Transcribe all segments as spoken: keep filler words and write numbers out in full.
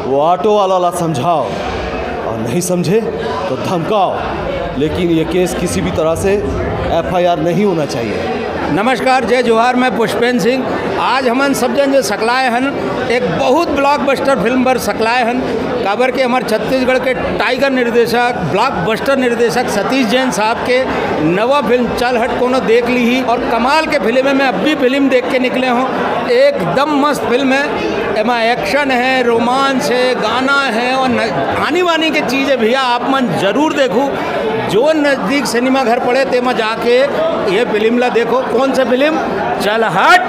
वो ऑटो वाला ला समझाओ और नहीं समझे तो धमकाओ, लेकिन ये केस किसी भी तरह से एफआईआर नहीं होना चाहिए। नमस्कार, जय जोहार, मैं पुष्पेंद्र सिंह। आज हमन सब जन जो सकलाए हन, एक बहुत ब्लॉकबस्टर फिल्म बर सकलाए हन, काबर के हमर छत्तीसगढ़ के टाइगर निर्देशक, ब्लॉकबस्टर निर्देशक सतीश जैन साहब के नवा फिल्म चल हट कोनो देख ली ही। और कमाल के फिल्म है, मैं अब भी फिल्म देख के निकले हूँ, एकदम मस्त फिल्म है। एमा एक्शन है, रोमांस है, गाना है और न, आनी वानी के चीज़ है भैया, आप मन जरूर देखो। जो नज़दीक सिनेमा घर पड़े तेमा जाके ये फिल्म ला देखो। कौन सा फिल्म? चल हट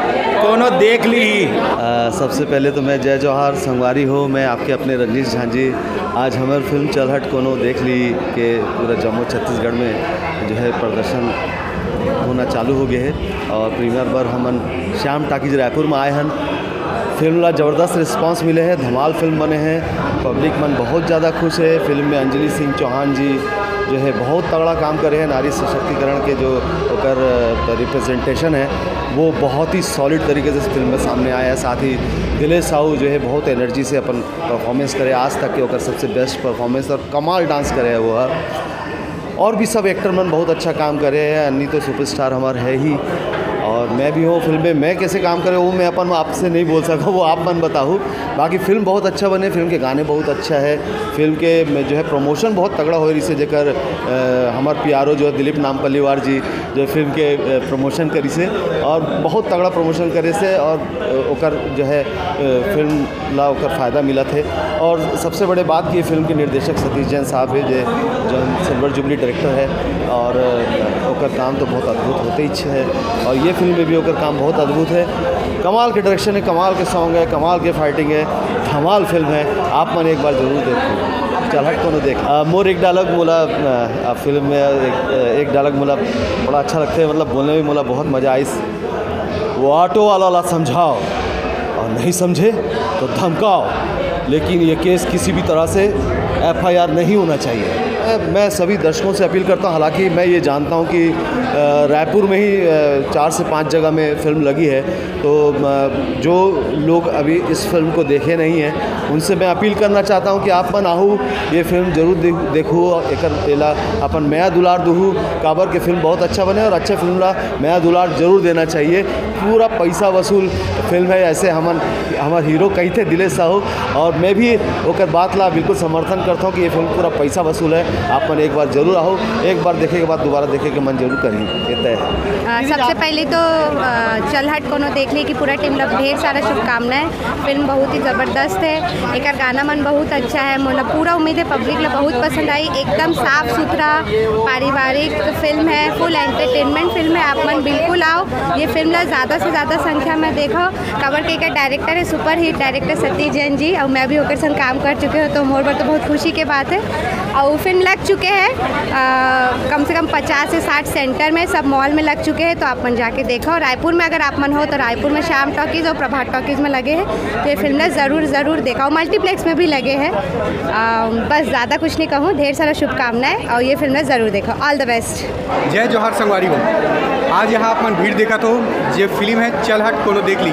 कोनो देख ली। अ, सबसे पहले तो मैं जय जोहार संगवारी हो, मैं आपके अपने रजनीश झांझी। आज हमर फिल्म चल हट कोनो देख ली के पूरा जम्मू छत्तीसगढ़ में जो है प्रदर्शन होना चालू हो गए है और प्रीमियर बर हमन श्याम टाकीज रायपुर में आए हन। फिल्म ला जबरदस्त रिस्पांस मिले है, धमाल फिल्म बने हैं, पब्लिक मन बहुत ज़्यादा खुश है। फिल्म में अंजलि सिंह चौहान जी जो है बहुत तगड़ा काम करे हैं, नारी सशक्तिकरण के जो ओकर रिप्रेजेंटेशन है वो बहुत ही सॉलिड तरीके से फिल्म में सामने आया है। साथ ही दिलेश साहू जो है बहुत एनर्जी से अपन परफॉर्मेंस करे, आज तक के ओकर सबसे बेस्ट परफॉर्मेंस और कमाल डांस करे है वो है। और भी सब एक्टर मन बहुत अच्छा काम करे हैं, अन्नी तो सुपरस्टार हमार है ही और मैं भी हूँ फिल्म में। मैं कैसे काम करे वो मैं अपन आपसे नहीं बोल सका, वो आप मन बताओ। बाकी फिल्म बहुत अच्छा बने, फिल्म के गाने बहुत अच्छा है, फिल्म के में जो है प्रमोशन बहुत तगड़ा हो रही से जेकर अ, हमार पीआरओ जो है दिलीप नामपल्लीवार जी जो है फिल्म के अ, प्रमोशन करी से और बहुत तगड़ा प्रमोशन करे से और अ, ओकर जो है अ, फिल्म ला ओकर फायदा मिलत है। और सबसे बड़े बात कि ये फिल्म के निर्देशक सतीश जैन साहब है जे जो सिल्वर जुबली डायरेक्टर है और अ, ओकर काम तो बहुत अद्भुत होते ही है और ये फिल्म में भी ओकर काम बहुत अद्भुत है। कमाल के डायरेक्शन है, कमाल के सॉन्ग है, कमाल के फाइटिंग है, धमाल फिल्म है, आप मन एक बार जरूर देखो। चल हट कोनो देख। अ, मोर एक डायलॉग मोला अ, अ, फिल्म में एक, एक डायलॉग मोला बड़ा अच्छा लगता है, मतलब बोलने में मोला बहुत मजा आइस। वो ऑटो वाला ला समझाओ और नहीं समझे तो धमकाओ, लेकिन ये केस किसी भी तरह से एफआईआर नहीं होना चाहिए। मैं सभी दर्शकों से अपील करता हूँ, हालांकि मैं ये जानता हूँ कि अ, रायपुर में ही अ, चार से पाँच जगह में फिल्म लगी है, तो अ, जो लोग अभी इस फिल्म को देखे नहीं हैं उनसे मैं अपील करना चाहता हूँ कि आप मन आहू ये फिल्म जरूर दे, देखू, एकर एला अपन मया दुलार दूहू, काबर के फिल्म बहुत अच्छा बने और अच्छे फिल्म ला मया दुलार जरूर देना चाहिए। पूरा पैसा वसूल फिल्म है, ऐसे हमन हमार हीरो कही थे दिलेश साहू, और मैं भी ओकर बात ला बिल्कुल समर्थन करता हूँ कि ये फिल्म पूरा पैसा वसूल है। आप मन एक बार जरूर आओ, एक बार देखे के बाद दोबारा देखे के मन जरूर करी। ये तय है। अ, सबसे पहले तो अ, चल हट कोनो देख ली कि पूरा टीम ला ढेर सारा शुभकामनाएं। फिल्म बहुत ही ज़बरदस्त है, एकर गाना मन बहुत अच्छा है, मोला पूरा उम्मीद है पब्लिक ला बहुत पसंद आई। एकदम साफ सुथरा पारिवारिक फिल्म है, फुल एंटरटेनमेंट फिल्म है। आप मन बिल्कुल आओ, ये फिल्म ला ज़्यादा से ज़्यादा संख्या में देखो, काबर के एकर डायरेक्टर है super hit director Satish Jain ji, और मैं भी ओकर संग काम कर चुके हो, तो मोर बर तो बहुत खुशी के बात है। और फिल्म लग चुके हैं अ, कम से कम पचास से साठ सेंटर में, सब मॉल में लग चुके हैं, तो आप मन जाके देखो। रायपुर में अगर आप मन हो तो रायपुर में श्याम टॉकीज और प्रभात टॉकीज में लगे हैं, तो ये फिल्म ला जरूर जरूर देखो। मल्टीप्लेक्स में भी लगे हैं। अ, बस ज़्यादा कुछ नहीं कहूँ, ढेर सारा शुभकामनाएं और ये फिल्म ला जरूर देखो। All the best. जय जोहार संगवारी हो। आज यहाँ आप मन भीड़ देखत हो, जे फिल्म है चल हट कोनो देख ली,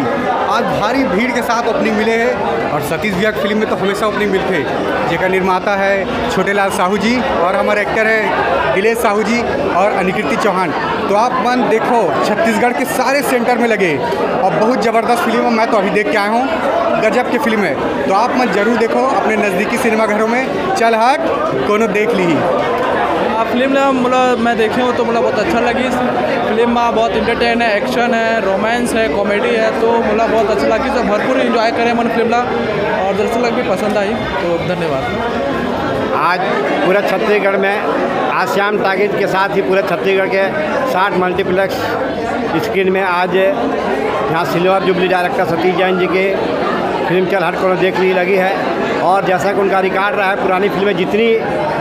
आज भारी भीड़ के साथ ओपनिंग मिले है और सतीश भैया की फिल्म में तो हमेशा ओपनिंग मिलते है, जेकर निर्माता है छोटे लाल साहू जी और हमारे एक्टर है दिलेश साहू जी और अनिकृति चौहान। तो आप मन देखो, छत्तीसगढ़ के सारे सेंटर में लगे और बहुत ज़बरदस्त फिल्म है। मैं तो अभी देख के आया हूँ, गजब की फिल्म है। तो आप मन जरूर देखो अपने नज़दीकी सिनेमा घरों में चल हट कोनो देख ली। आ फिल्म ला मोला मैं देखे हूँ तो मोला बहुत अच्छा लगिस। फिल्म में बहुत एंटरटेन है, एक्शन है, रोमांस है, कॉमेडी है, तो मोला बहुत अच्छा लगिस और भरपूर एंजॉय करे मन फिल्म ला और दर्शक लोग भी पसंद आई। तो धन्यवाद। आज पूरा छत्तीसगढ़ में आज श्याम टाकीज के साथ ही पूरे छत्तीसगढ़ के साठ मल्टीप्लेक्स स्क्रीन में आज यहाँ silver jubilee director Satish Jain ji की फिल्म चल हट कोनो देख ली लगी है। और जैसा कि उनका रिकॉर्ड रहा है, पुरानी फिल्में जितनी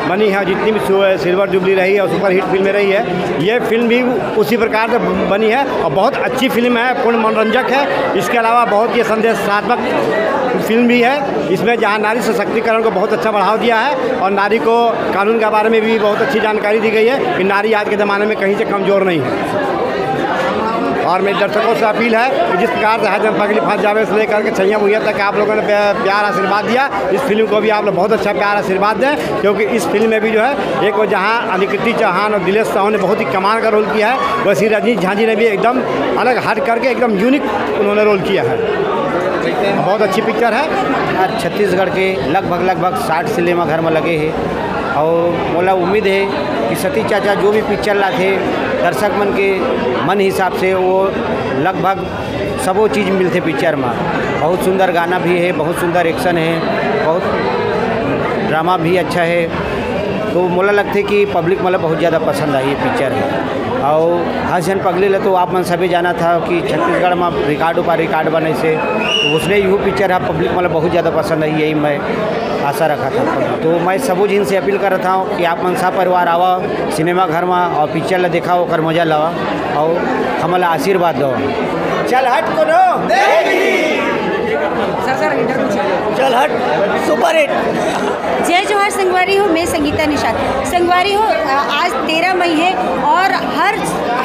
बनी हैं, जितनी भी सु- सिल्वर जुबली रही है और सुपरहिट फिल्में रही है, ये फिल्म भी उसी प्रकार से बनी है और बहुत अच्छी फिल्म है, पूर्ण मनोरंजक है। इसके अलावा बहुत ये संदेशात्मक फिल्म भी है, इसमें जहाँ नारी सशक्तिकरण को बहुत अच्छा बढ़ावा दिया है और नारी को कानून के बारे में भी बहुत अच्छी जानकारी दी गई है कि नारी आज के ज़माने में कहीं से कमज़ोर नहीं है। और मेरे दर्शकों से अपील है कि जिस प्रकार से हर जन पगली फंस जावे से लेकर के छैया मुहैया तक आप लोगों ने प्या-, प्यार आशीर्वाद दिया, इस फिल्म को भी आप लोग बहुत अच्छा प्यार आशीर्वाद दें, क्योंकि इस फिल्म में भी जो है एक वो जहाँ अनिकृति चौहान और दिलेश साहू ने बहुत ही कमाल का रोल किया है, वैसे ही रजनीश झा जी ने भी एकदम अलग हट करके एकदम यूनिक उन्होंने रोल किया है। बहुत अच्छी पिक्चर है। यार, छत्तीसगढ़ के लगभग लगभग साठ सिनेमा घर में लगे हैं और मोला उम्मीद है कि सतीश चाचा जो भी पिक्चर लाथे दर्शक मन के मन हिसाब से वो लगभग सबो चीज़ मिलथे पिक्चर में। बहुत सुंदर गाना भी है, बहुत सुंदर एक्शन है, बहुत ड्रामा भी अच्छा है। तो मोला लगथे कि पब्लिक मतलब बहुत ज़्यादा पसंद आई ये पिक्चर है। और हर जन पगली ला तो आप मन सभी जाना था कि छत्तीसगढ़ में रिकॉर्ड ऊपर रिकॉर्ड बने से, तो उसने यू पिक्चर है पब्लिक मतलब बहुत ज़्यादा पसंद आई, यही मैं आशा रखा था। तो मैं सबो झिन से अपील करत हूँ कि आप मन सब परिवार आवा सिनेमा घर में और पिक्चर ला देखा, ओकर मजा लावा और हमला आशीर्वाद दो। चल हट कोनो। सर, सर, इंटरव्यू चाहिए। चल हट, सुपर हिट। जय जोहार संगवारी हो, मैं संगीता निषाद। संगवारी हो, अ, आज तेरह मई है और हर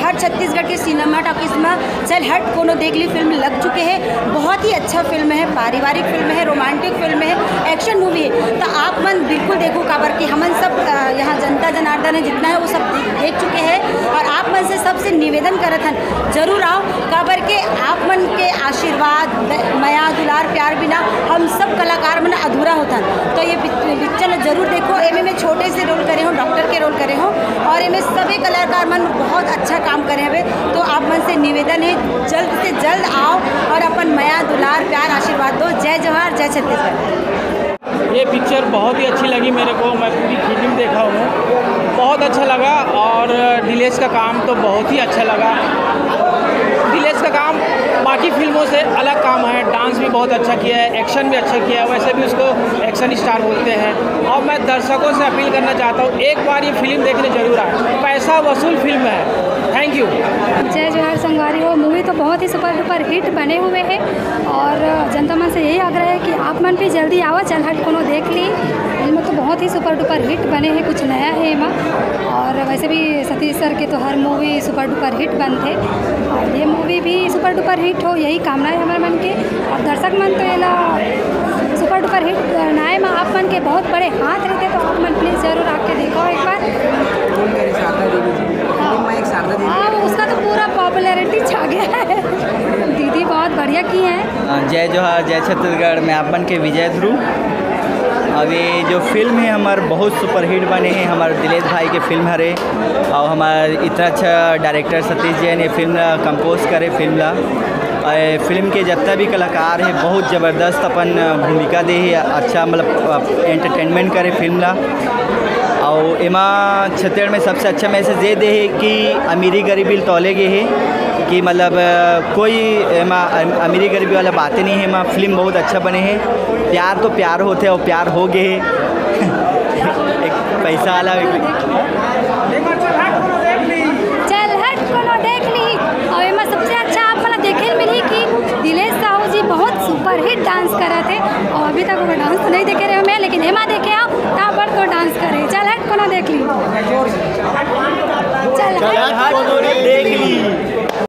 हर छत्तीसगढ़ के सिनेमा टॉकीज में चल हट कोनो देख ली फिल्म लग चुके हैं। बहुत ही अच्छा फिल्म है, पारिवारिक फिल्म है, रोमांटिक फिल्म है, एक्शन मूवी है। तो आप मन बिल्कुल देखो, काबर कि हमन सब, अ, यहाँ जनता जनार्दन है जितना है वो सब देख, देख चुके हैं। और आप मन से सबसे निवेदन करत हन, जरूर आओ, काबर के आप मन के आशीर्वाद, द-, मया दुलार प्यार बिना हम सब कलाकार मन अधूरा होथन। तो ये पिक-, पिक्चर ला जरूर देखो। एमे मैं छोटे से रोल करे हूँ, डॉक्टर के रोल करे हूँ और एमे सभी कलाकार मन बहुत अच्छा काम करे हवे। तो आप मन से निवेदन है, जल्द से जल्द आओ और अपन मया दुलार प्यार आशीर्वाद दो। जय जोहार, जय छत्तीसगढ़। ये पिक्चर बहुत ही अच्छी लगी मेरे को, मैं पूरी फिल्म देखा हूँ, बहुत अच्छा लगा। और दिलेश का काम तो बहुत ही अच्छा लगा। दिलेश का काम बाकी फिल्मों से अलग काम है, डांस भी बहुत अच्छा किया है, एक्शन भी अच्छा किया है, वैसे भी उसको एक्शन स्टार बोलते हैं। और मैं दर्शकों से अपील करना चाहता हूँ, एक बार ये फिल्म देखने जरूर आए, पैसा वसूल फिल्म है। Thank you. जय जोहार संगवारी हो, मूवी तो बहुत ही सुपर डुपर हिट बने हुए हैं और जनता मन से यही आग्रह है कि आप मन भी जल्दी आवा, चल हट कोनो देख ली। इनमें तो बहुत ही सुपर डुपर हिट बने हैं, कुछ नया है एमा। और वैसे भी सतीश सर के तो हर मूवी सुपर डुपर हिट बनथे और ये मूवी भी सुपर डुपर हिट हो, यही कामना है हमारे मन के। और दर्शक मन तो एला सुपर डुपर हिट बनाए में आप मन के बहुत बड़े हाथ रहते, तो आप मन प्लीज जरूर आके देखो एक बार। कौन करे शारदा देवी जी? हाँ। मैं एक शारदा देवी। हाँ, उसका तो पूरा पॉपुलैरिटी छा गया है। दीदी बहुत बढ़िया की है। अ, जय जोहार, जय छत्तीसगढ़, मैं आप मन के विजय ध्रुव। अभी जो फिल्म है हमार बहुत सुपरहिट बने है, हमार दिलेश भाई के फिल्म हरे और हमार इतना अच्छा डायरेक्टर सतीश जैन ये फिल्म कंपोज करे फिल्म ला। और फिल्म के जितना भी कलाकार है बहुत ज़बरदस्त अपन भूमिका दे है, अच्छा मतलब एंटरटेनमेंट करे फिल्म ला। और एमा छत्तीसगढ़ में सबसे अच्छा मैसेज ये दे है कि अमीरी गरीबी तौले गए है कि मतलब अ, कोई एमा अम- अमीरी गरीबी वाला बातें नहीं है। एमा फिल्म बहुत अच्छा बने है, प्यार तो प्यार होते और प्यार हो गए है। एक पैसा वाला भी। चल हट कोनो देख ली। और एमा सबसे अच्छा आप मन देखे मिली कि दिलेश साहू जी बहुत सुपरहिट डांस करत है और अभी तक वो डांस तो नहीं देखे रहे मैं, लेकिन एमा देखे आओ, ता पर तो डांस करे। चल हट कोनो देख ली। चल चल हट कोनो देख ली।